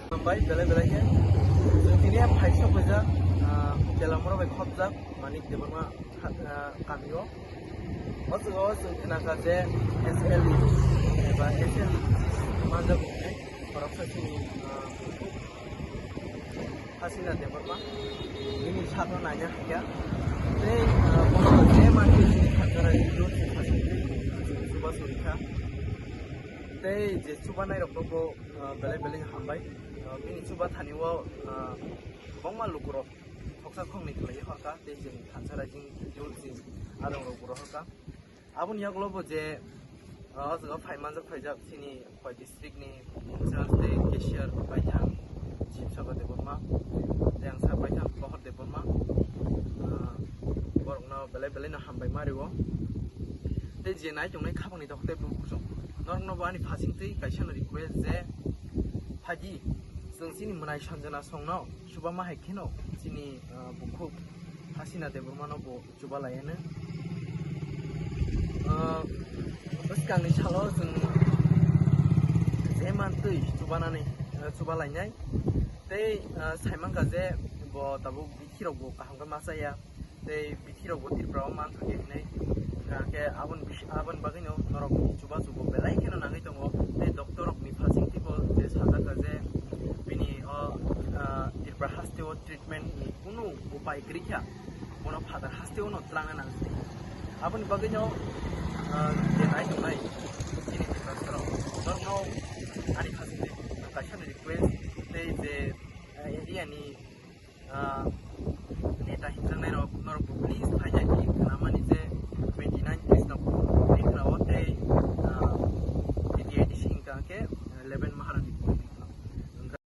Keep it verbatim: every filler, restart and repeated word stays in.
Hambai, belai belai khe. Chwng tini phai sok rijak, ah, Telamura bai khopjak Manik Debbarma, ah, kamio. O jaga o chwng khna kha je S L E eba S L E manjak hinwi khoroksa chini, ah, Hasina Debbarma, bini sakno naina haikha. Tei, ah, bono je manwi chini khatjara, chini chuba suri kha. Tei je chuba nairokno bo, ah, belai belai hambai. Ah, bini chuba thani o, ah, kwbangma lukurok khoksa khoknwi khlaiwi horkha, tei chini thansa raijing dul chini adongrok bo rohorkha. Aboni yagulo bo je, ah, o jaga phai manjak phaijak chini Khowai district ni in charge tei cashier Baithang Sibsagar Debbarma, tei ang sa Baithang Pohor Debbarma, ah, borokno belai belai no hambai ma rio. Tei je nai tongnai khapangni dokhok tei bukhuk song, norokno bo ani phasing twi kaisa no request je phaidi chwng chini mwnai Sanjana songno chuba ma hai kheno chini, ah, bukhuk Hasina Debbarma no bo chuba laiya no. Ah, bwskangni salo chwng je mantwi chubanani, ah, chuba lainai. Tei, ah, saimankha je bo tabuk bithi rok bo kaham khe ma chaya. Tei bithi rok bo Tripura o mankha khe hinwi. Hwnkhe aboni bis-, aboni bagwino norok chuba chubo belai kheno nangwi tongo. Tei doctor rokni phasing twibo je sajak kha je bini o, ah, Tripura haste o treatment ni kunu upai kwrwi kha, bono phatar haste o no twlangna nang si. Aboni bagwi no, ah, je nai tongnai chini Tiprasa rok, norokno ani khasing twi kaisa ni request tei je, ah, area ni, ah,